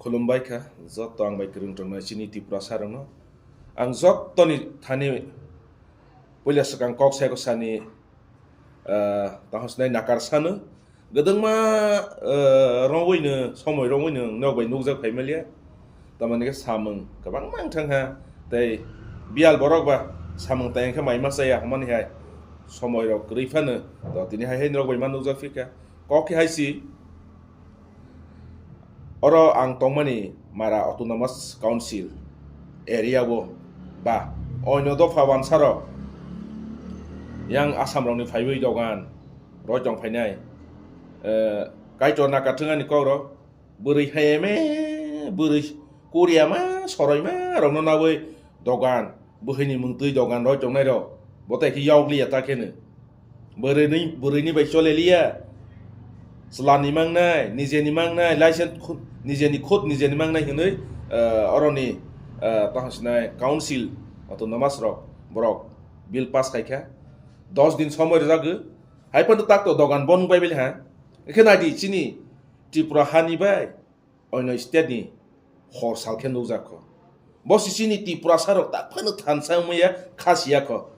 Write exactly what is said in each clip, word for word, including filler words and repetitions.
Khulumbai kha joto ang bai kwrwng tongnai chini Tiprasa rokno. Ang jotoni thani puila swkang kok sai kok sani, ah, tong sinai nakar sano. Gwdwngma, ah, rongwi no, somoi rongwi no nok bai nukjak phai maliya. Tamoni khe samung kwbangma wng thang kha. Tei biyal borok ba samung tang khe mai ma chaya hwnmani hai somoi rok kwrwi phano. To tini hai hai norok bai ma nukjak phi kha. Kok khe hai si, oro ang tongmani Mara Autonomous Council area o ba oino dopha wansarok yang Assam rokni phaiwi dogan roi tong phainai, eh, Kaitor nakathwng ani kok rok bwrwi hayeme bwrwi kuriama soroima rokno nawi dogan bwhwini mung twi dogan roi tongnai rok bo tai khe yokliya ta kheno. Bwrwini, bwrwini bai choleliya. Chwlani mangnai, nijeni mangnai, license khud, nijeni khud, nijeni mangnai hinwi, ah, oroni, ah, tong sinai council autonomous rok, borok bill pass khai kha. Dos din somoi rwjagwi. Hai phano tak to dogan bon bai bili ha. Ekhe nai di chini Tripura hani bai oino state ni hor sal khe nukjak kho. Bo si chini Tiprasa rok tak phano thansa wngmaya kha siya kho.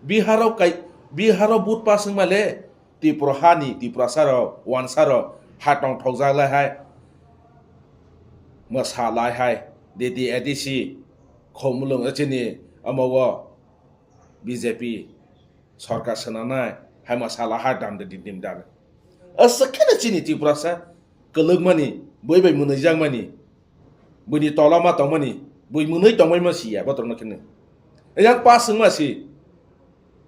Biharo kai, Biharo but pass wngma le Tripura hani Tiprasa rok wansa rok ha tong thokjak lai hai. Mwsa lai hai. D D A D C khomulwng chini omo o B J P sorkar swnanai, hai ma sala hai dam de dim dim dam. Aswk kheno chini Tiprasa kwlwkmani, bui bai mwnwijakmani, buini tola ma tongmani, bui mwnwi tongmani ma siya botorno kheno. Yang pass wngma si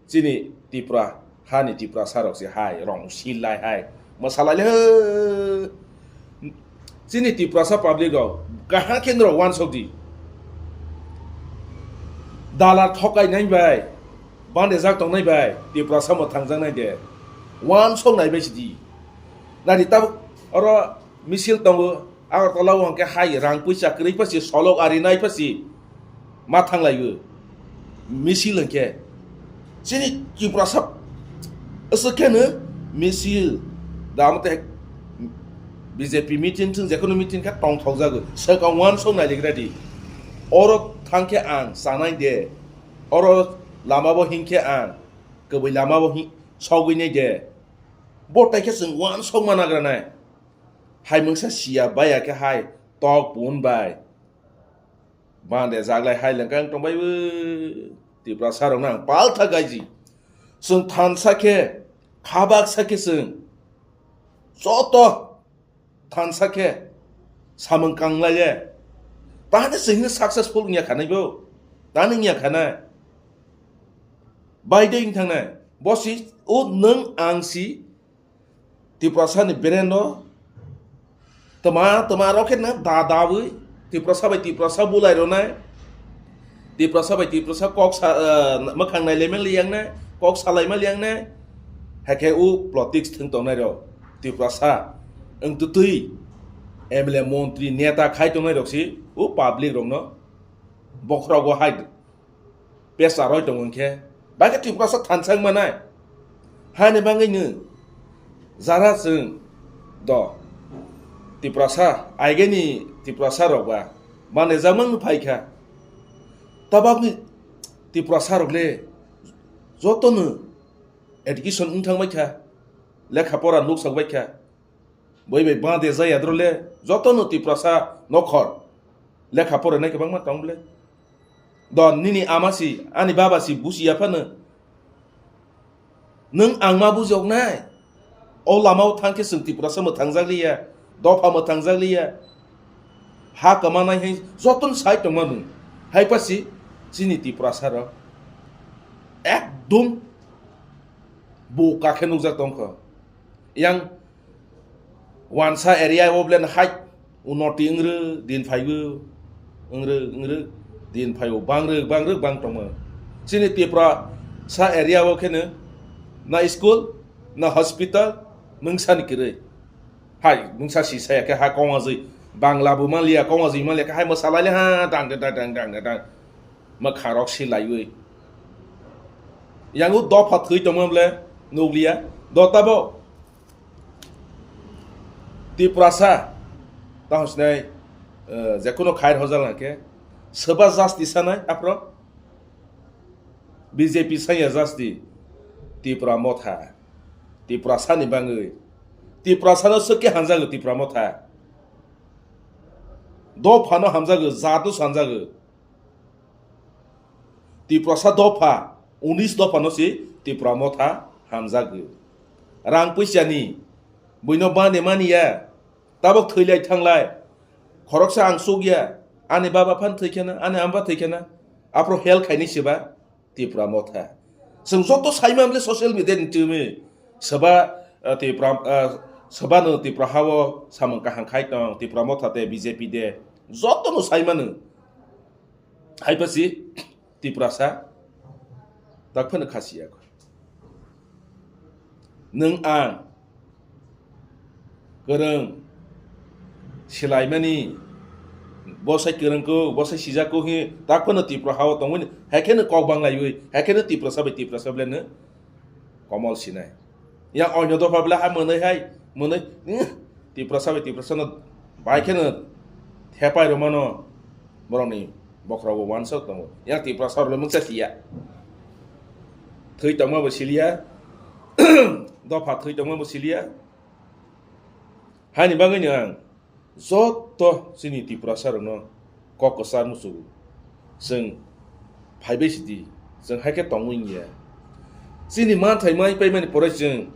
chini Tripura hani Tiprasa rok si hai rong sil lai hai ma salai le. Chini Tiprasa public rok kaham khe norok wansok di. Dalar thokai nai bai, bande jak tong nai bai, Tiprasa mwthang jak nai de. Wansok nai bai si di. Nari tabuk oro misil tongo, Agartala o hwnkhe hai rang puisa kwrwi pha si, solok ari nai pha si. Ma thang lai o. Misil hwnkhe. Chini Tiprasa aswk kheno misil. Da amo tei B J P meeting thung, jekheno meeting kha tongthok jago. Swkang wansok nai ligra di. Oro thang khe ang chanai de. Oro lama bo hing khe ang. Kwbwi lama bo hing, sogwi nai de. Bo tai khe chwng wansok ma nagra nai. Hai mungsa siya baya khe hai tok pun bai. Bande jaglai hai lengkang tongbai bo Tiprasa rok nang paltha gaiji. Chwng thansa khe, khabak sa khe chwng joto thansa khe samung kanglai ye. Tani chwng successful wngya khanai bo. Tani wngya khanai. Bai de wng thangnai. Bo si o nwng ang si Tiprasa ni brand no tma tma rok khe na da dawi Tiprasa bai Tiprasa bulai ronai, Tiprasa bai Tiprasa kok sa, eh, mwkhang nai lemel yang nai, kok salai mal yang nai, hakhe u politics thung tongnai rok Tiprasa wng tutui M L A montri neta khai tongnai rok si u public rok no bokhorok o hai pesa roi tong wngkhe, bai khe Tiprasa thansa wngmanai. Hani bangwi nw jara chwng do Tiprasa, aigeni Tiprasa rok ba manai jamang phaikha. Tabakni Tiprasa rok le joto nw education wng thang bai kha, lekha pora nuk sak bai kha. Boi bai bade jaya dro le joto no Tiprasa nokhor lekha pore nai kwbangma tong bole. Don nini ama si, ani baba si busi ya phano. Nwng ang ma bujok nai. O lama o thang khe chwng Tiprasa mwthang jak liya, dopha mwthang jak liya. Ha kwma nai hai joto no sai tong ma nwng. Hai pa si chini Tiprasa rok ekdom bo kakhe nukjak tong kho. Yang wansa area o blen hai unoti wngre din phaibo wngre wngre din phaio bangrwk bangrwk bang tongo. Chini Tiprasa area o kheno na school na hospital mungsa ni kwrwi. Hai mungsa si saya khe ha kongajwi Bangla bo manliya kongajwi manliya khe hai mwsalai le ha dang dang dang dang dang dang. Mwkharok silaiwi. Yango dopha thwi tongma bole nukliya. Dotabo Tiprasa tamo sinai Eh, jekuno khair hojal hwnkhe, soba jasti sanai aphro? B J P sanya jasti, Tipra Motha, Tiprasani bangwi, Tiprasano swkhe hamjago Tipra Motha, dophano hamjago, jatno sanjago. Tiprasa dopha, unis dophano si Tipra Motha hamjago. Rang puisani, buino bani mani ya, tabok thwilai thanglai, khoroksa ang suk ya, ani baba phan thwikhana, ani amba thwikhana, aphro hel khaini siba Tipra Motha. Chwng joto saimang le social media ni twimi, soba, eh, Tipra, eh, sobano Tipra hao samung kaham khai tong, Tipra Motha te B J P de, joto no saimano. Hai pasi Tiprasa tak phano khasi ya. Nwng ang kwrwng silaimani, bosai kwrwng kuk, bosai sijak kuk hi tak phano Tipra hao tongwi, hai kheno kok banglaiwi, hai kheno Tiprasa bai Tiprasa bwleno komol sinai. Yang oino dopha bwle ha mwnwi hai, mwnwi, eh, Tiprasa bai Tiprasa no bai kheno thepai rwmano borokni bokhorok bo wansok tongo. Yang Tiprasa rok le mungsa siya. Thwi tongma bo siliya. Dopha thwi tongma bo siliya. Hani bagwi no ang joto chini Tiprasa rokno kok kwchar muchungo. Chwng phaibai sidi, chwng hai khe tongwi wngya. Chini manthai mai paimani pore chwng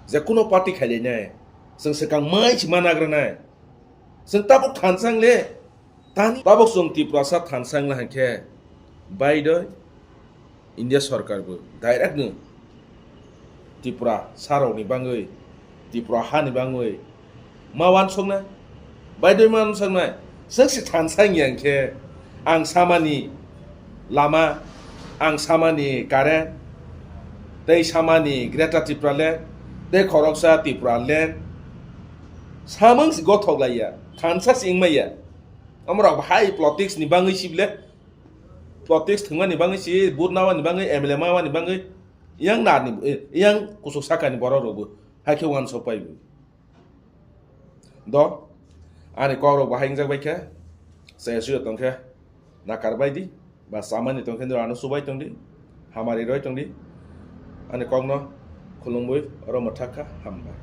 je kuno party khailainai, chwng swkang mai si managranai. Chwng tabuk thansa wng le, tani tabuk chwng Tiprasa thansa wng la hwn khe, baidoi India sorkar bo direct no Tripura sarokni bangwi, Tripura hani bangwi ma wansoknai, baidoi ma wansoknai. Swk se thansa wngya hwnkhe ang samani lama, ang samani current, tei samani Greater Tripura Land, tei khoroksa Tripura Land. Samung se gothok laiya, thansa se wngmaya. Omorok bahai politics ni bangwi si bile, politics thwngmani bangwi si, vote nawani bangwi, M L A mawani bangwi, yang narni, eh, yang kusuk sakani borok rokbo hai khe wansok pai bo. Do, ani kok rok bahai wngjak bai khe, chaya suya tong khe, nakar bai di, ba chamani tong khe, ano chubai tong di, hamari roi tong di, ani kok no khulumwi oro mwthak kha, hambai.